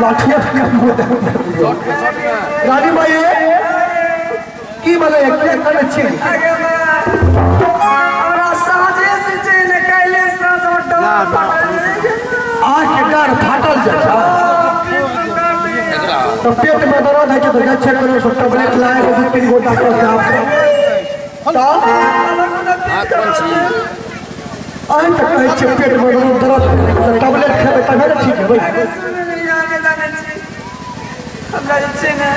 लाठिया रानी माई की बोले के करे छी हमरा साँझे से छै ने काल्हि साँझ आँख के डार फाटल जाइ छै तो पेट में दर्द है तो अच्छे करो तो टैबलेट लाए दू तीन गो डॉक्टर साहब तो अहीं तक कहै छियै पेट में दर्द टैबलेट खेबै तबे ने ठीक हेबै। हमरा जे छै ने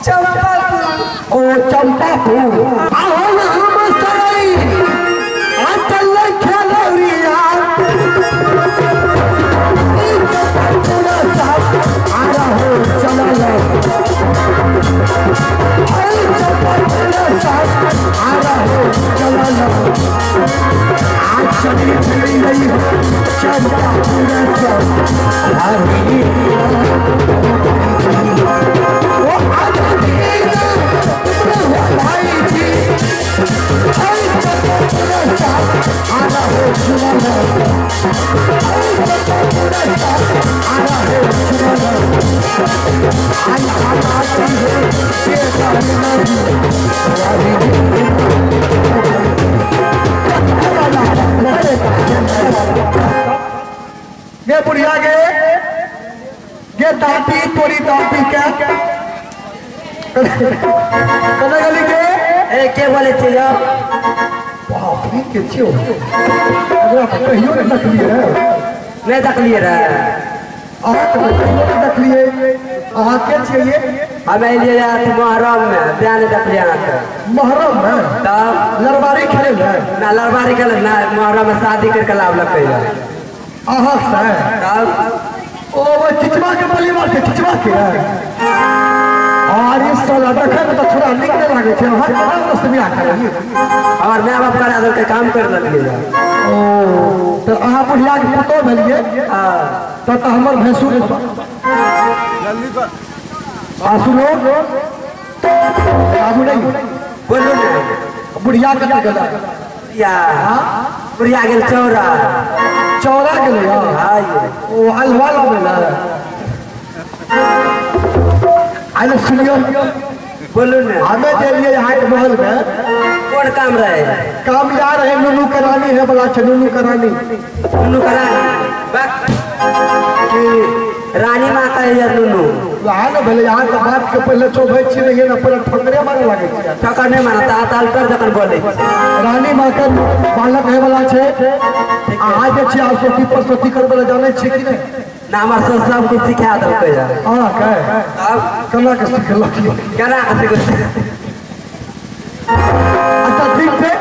चंपापुर ओ चंपापुर आहो हम सराई आ चल खेलौरिया आ रहो चलल आ रहो चलल आज चली फिरी गई हो चंपापुर ओ आज भाई जी आ रहो चलल ये बुढ़िया गे ये दांती तोरी दांती क्या कने गली के ए के बोले छी यो बाप रे के छियो हमरा कहियो नहीं देखलिए रे नहीं देखलिए रे अहाँ के कहियो नहीं देखलिए। अहाँ के छियै? हम एलियै यार मुहर्रम में तें नहीं देखलिए अहाँ के। मुहर्रम में तब लड़बारी खेले ना लड़बारी खेले ना मुहर्रम में शादी करके लावलकै अहाँ से तब ओ वो चिचवा के परिवार के चिचवा के अरे साला देखै में तऽ छोरा नीक नहि लागै छै। अहाँ केना से बियाह करलियै? हमर my बाप करा देलकै काम कर देलकै। ओ तऽ अहाँ बुढ़िया के पुतोह भेलियै? हाँ। तऽ हमर भैंसुर आ सुनो आगू नहीं बोलू ने बुढ़िया कतऽ गेलै? या बुढ़िया गेल चौरा चौरा गेलै। हाँ ओ अलवा लबै लए आइल। सुनियो बोलू ने हमें देलिए यहाँ के महल में कोन काम रहे? काम जा रहे नुनू करानी है बोला छे नुनू करानी नुनू करानी रानी माँ कहे यार नुनू वहाँ ने भले यहाँ के बात के पहले चौभै छी रहिए ना पहले ठोकरे मारे लागे छै। ठोकर नहीं मारता ताल पर जखन बोले रानी माँ के बालक है वाला छे। अहाँ जे छी आसोती परसोती करबै लए जानै छी कि नहीं? ना हमर सब सब कुछ सिखा देलकै यार। अहाँ के तब केना के सिखलक? केना के सिखलक? अच्छा ठीक छै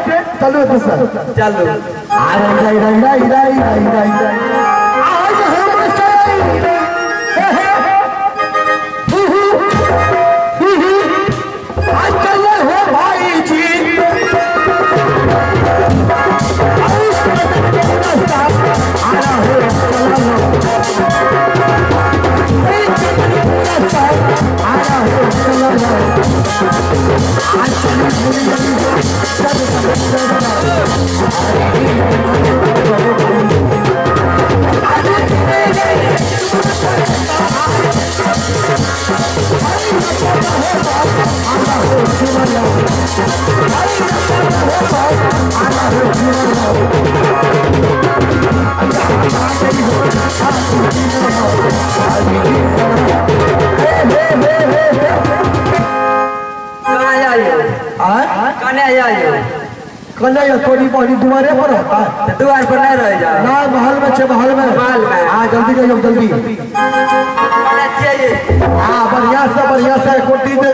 चलू एतऽ से चलू। आ राई राई राई राई राई राई आज हम सराई आज चल हो भाई जी कने तोरी दुआरे पर रहता है? दुआर पर नहीं रह जा ना महल में छे महल में महल में। हाँ जल्दी जाइए जल्दी। हाँ बढ़िया से कोटी दे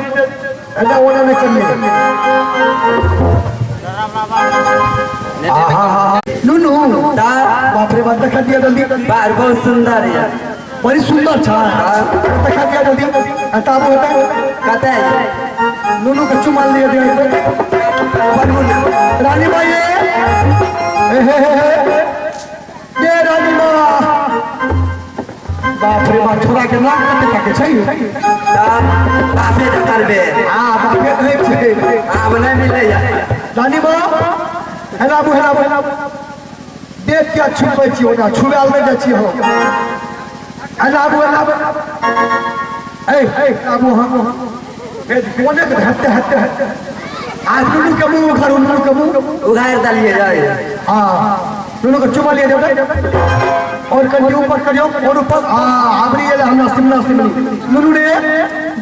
ऐसा ओना नहीं करिए। हाँ हाँ हाँ नुनू बाप रे बाप देखा दिया जल्दी। बार बहुत सुंदर है बड़ी सुंदर छा देखा दिया जल्दी। ताबू होता कते नुनू के चुमा लिया दिया रानी माँ ये हे हे हे ये रानी माँ बाप रे बाप छोरा के नाक कते के छै बापे त करबे। हां बापे नहीं छै आब नहीं मिले रानी माँ हेलाबू हेलाबू देख के छुपै छी ओना छुआल नहि जाइ छी हम। आबू आबू ए आबू हम कोने के हत्ते हत्ते हत्ते आज नुनू के मुंह उघारू, नुनू के मुंह उघार दलिए जाए। हां नुनू के चुमा लिए देबै और कनि ऊपर करियो और ऊपर। हां आबरी गेलै हमरा सिमला सिमली नुनू रे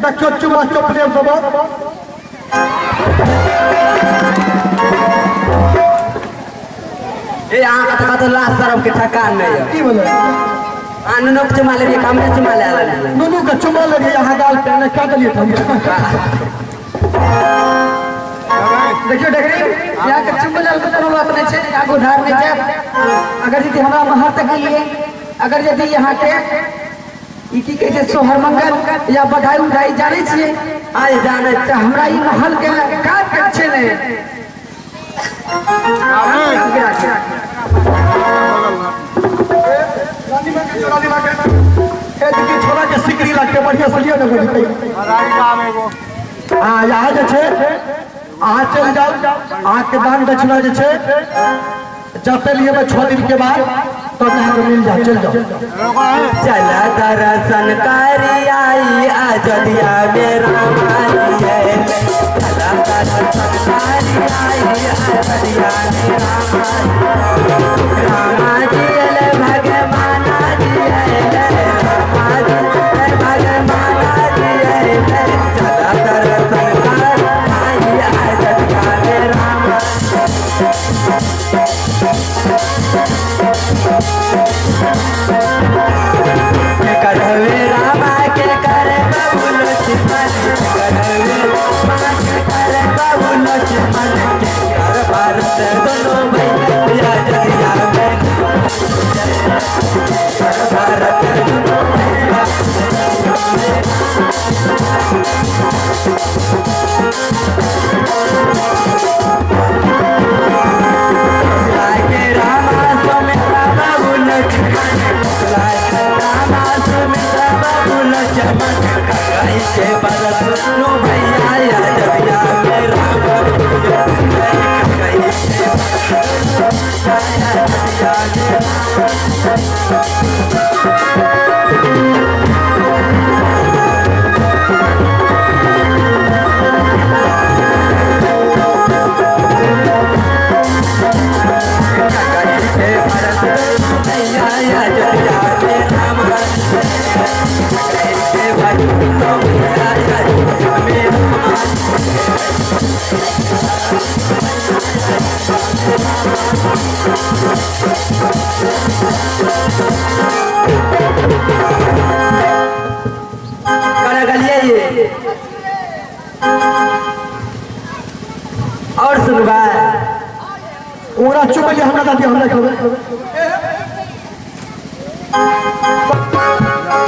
देखियो चुमा चपले सब। ए अहाँ के कत लाश तरफ के ठकान नहीं है। की बोले आ नुनू के चुमा लेलिए, हमरे चुमा ले लेलिए। नुनू के चुमा लेलिए अहाँ गाल पे ने क्या देलिए हम। देखियो डगरी यहाँ के चुम्बल के कोनो बात नहीं छै, यहाँ के उधार नहीं छै। अगर यदि हमरा महर तक लिए, अगर यदि यहाँ के ई की कहै छै सोहर मंगल या बधाई उधाई जानै छियै आज जानै त हमरा ई महल के काज के छै ने। रानी मां के रानी मां के ए देखी छोरा के सिकरी लगते बढ़िया से लियो ने गोटी। हां यहाँ जे छै अहाँ चलि जाउ, अहाँके दान दक्षिणा जे छै जते लिए 6 दिन के बाद तब अहाँके मिल जाए। चलि जाउ। चल दर्शन करी आई अयोध्या में राम आइए। चल दर्शन करी आई अयोध्या में राम आइए। राम जी अले भगवान जी अले, राम जी भगवान जी अले। चल दर्शन करी आई अयोध्या में राम। करवे रामा के करे बाबू लक्ष्मण, करवे रामा के करे बाबू लक्ष्मण के कर भारत दोनों भैया जदिया में कर भारत दोनों भैया। के रामा सुमित्रा बाबू लक्ष्मण, रामा सुमित्रा बाबू लक्ष्मण के भरत दोनों भैया अयोध्या में राम। और सुनबा ओरा चुप लिया हमरा दादी हमरा खबर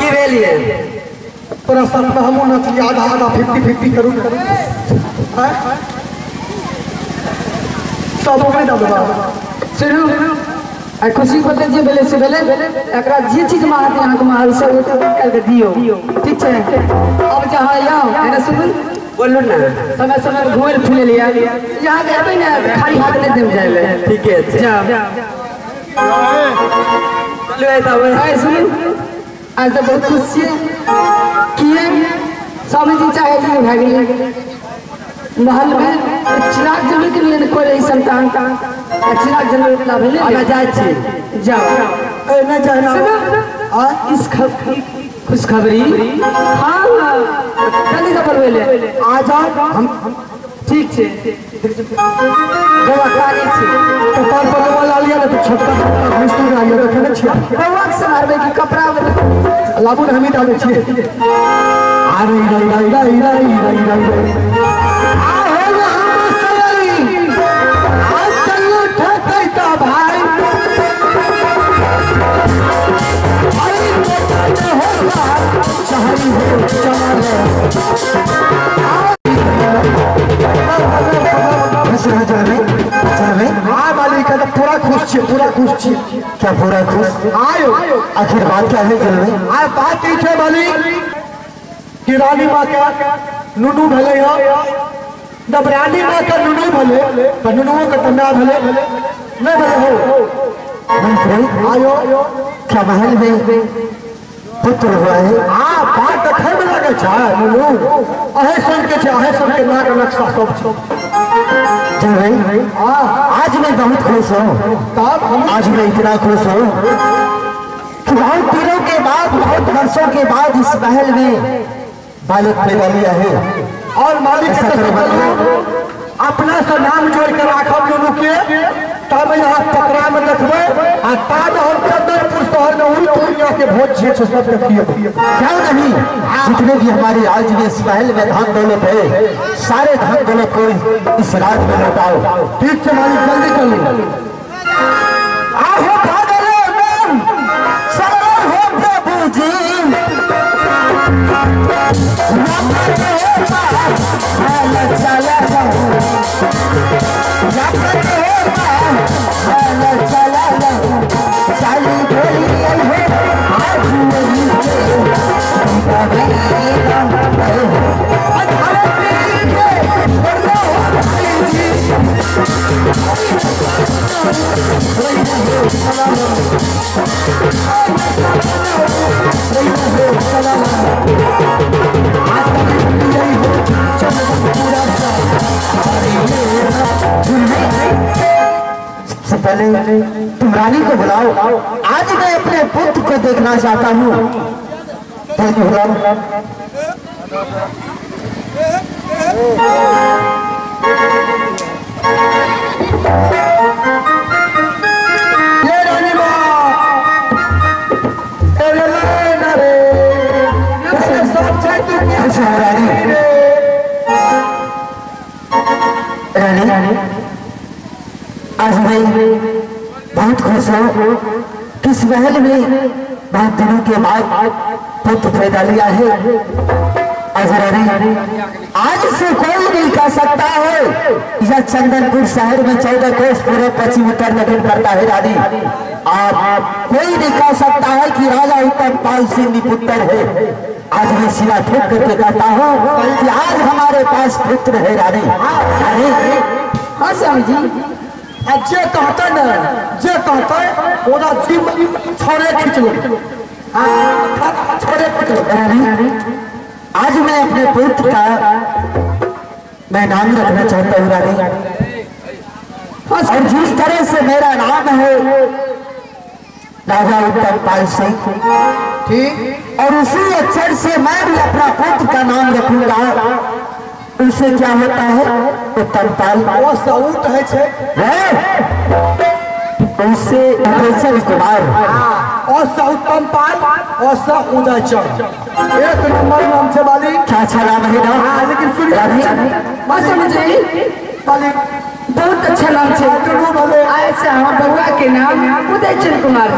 की भेलिए तोरा साथ में हमहूँ नचली आधा आधा 50-50 करू सब ओकरे दऽ देबा। सुनू आ खुशी बतै जे भेलै से भेलै, एकरा जे चीज मांगत अहाँके महल से ओ निकालि कऽ दियौ, ठीक छै? अब जहाँ आउ एने सुनू बोलू ना, समय समय पर घुमै फिरै लिअ, यहाँ के एबै ने खाली हाथ नहि देब जाइ लए। ठीके छै जाउ चलू तब। आइ सुनू आज तऽ बहुत खुश छियै किए स्वामीजी चाहे जे भए गेलै महल में चिराग जलबै के लिए कोइ रही संतान, चिराग जलबै वाला भेलै। हमे जाइ छी जाउ। ए नहि जाइ ना इस खुशखबरी हाँ जल्दी से बोलबै ले आ जाओ हम। ठीक छै बौआ कानी छै कपार पर बौआ ला लिअ ने तऽ छोटका छोटका घुसू ला लिअ देखै नहि छियै बौआ के सम्हारबै कि कपड़ा लाबू ने हमही डालै छियै। अरे रै रै रै रै रै रै आ हो हम सरी आ चलू ठकै त भाई अरे हो चाही हो चल। हाँ मालिक है तो पूरा खुश छे, पूरा खुश छे। क्या पूरा खुश? आयो आखिर बात क्या है जलवे? आय बात ई छै मालिक कि रानी माँ के नुनू भेलै हँ। जब रानी माँ के नुनू भेलै तऽ नुनुओ के तन्ना भेलै, नहीं भेलै हो? मंत्री आयो क्या महल में पुत्र हुआ है? हाँ बात देखे में लगे छै नुनू, अहे सुन के छै, अहे सुन के नाक नक्शा सब छै। भाई आज मैं बहुत खुश हूँ, आज मैं इतना खुश हूँ कि बहुत दिनों के बाद, बहुत वर्षों के बाद इस महल में बालक पैदा लिया है। और मालिक अपना से नाम जोड़ के राखब नुनू के, तब यहाँ पकड़ा में देखबे आ तब हम चंदनपुर शहर में उड़ी दुनिया के भोज छे सब देखिए। क्यों नहीं, जितने भी हमारे राज्य में इस महल में धन दौलत है, सारे धन दौलत को इस राज्य में लौटाओ। ठीक है मालिक, जल्दी चलो। आहो भागरे मन शरण हो प्रभु जी, सबसे पहले तुम रानी को बुलाओ, आज मैं अपने पुत्र को देखना चाहता हूँ। ये रानी माँ, रानी रानी आज मैं बहुत खुश हूँ कि इस महल में बहुत दिनों के बाद पुत्र पैदा लिया है। आज रानी आज से कोई नहीं कह सकता है यह चंदनपुर शहर में 14 कोस पूर्व पश्चिम उत्तर दक्षिण पड़ता है। रानी आप कोई नहीं कह सकता है कि राजा उत्तम पाल सिंह पुत्र है। आज मैं सीना ठोक करके कहता हूँ कि आज हमारे पास पुत्र है। रानी रानी हाँ स्वामी जी, जे कहते न जे कहते ओना जिम छोड़े खींच लो, छोड़े खींच लो। रानी आज मैं अपने पुत्र का मैं नाम रखना चाहता हूँ। रानी और जिस तरह से मेरा नाम है राजा उत्तम पाल सिंह, ठीक, और उसी अक्षर से मैं भी अपना पुत्र का नाम रखूंगा। उसे क्या होता है उत्तम पाल, वो सऊट है छे, उसे उदयचंद कुमार, और उत्तम पाल और उदयचंद, एक नंबर नाम से वाली। क्या अच्छा नाम है ना? लेकिन सुनिए बहुत अच्छा नाम है। ऐसे हम बउआ के नाम उदयचंद कुमार।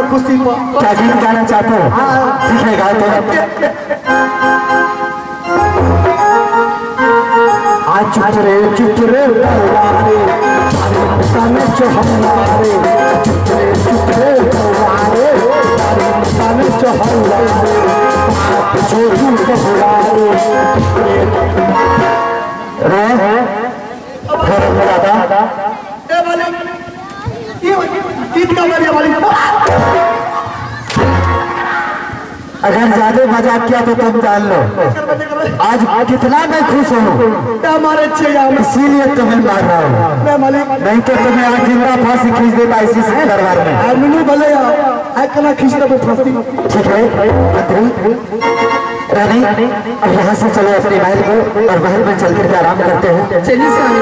खुशी पर क्या गीत गाना चाहते हो? ठीक है गाते हैं। आज चुचरे चुचरे बवारे सामने चहलारे, चुचरे चुचरे बवारे सामने चहलारे, छोटू बवारे रे दादा ए वाले ये गीत का वाली वाली। अगर ज्यादा मजाक किया तो तुम जान लो आज कितना मैं खुश हूँ, इसीलिए तुम्हें मार रहा हूँ, नहीं तो तुम्हें आज जिंदा फांसी खींच देता इसी दरबार में। ठीक है मंत्री रानी, अब यहाँ से चलो अपने महल को और महल में चल करके आराम करते हैं। चलिए स्वामी।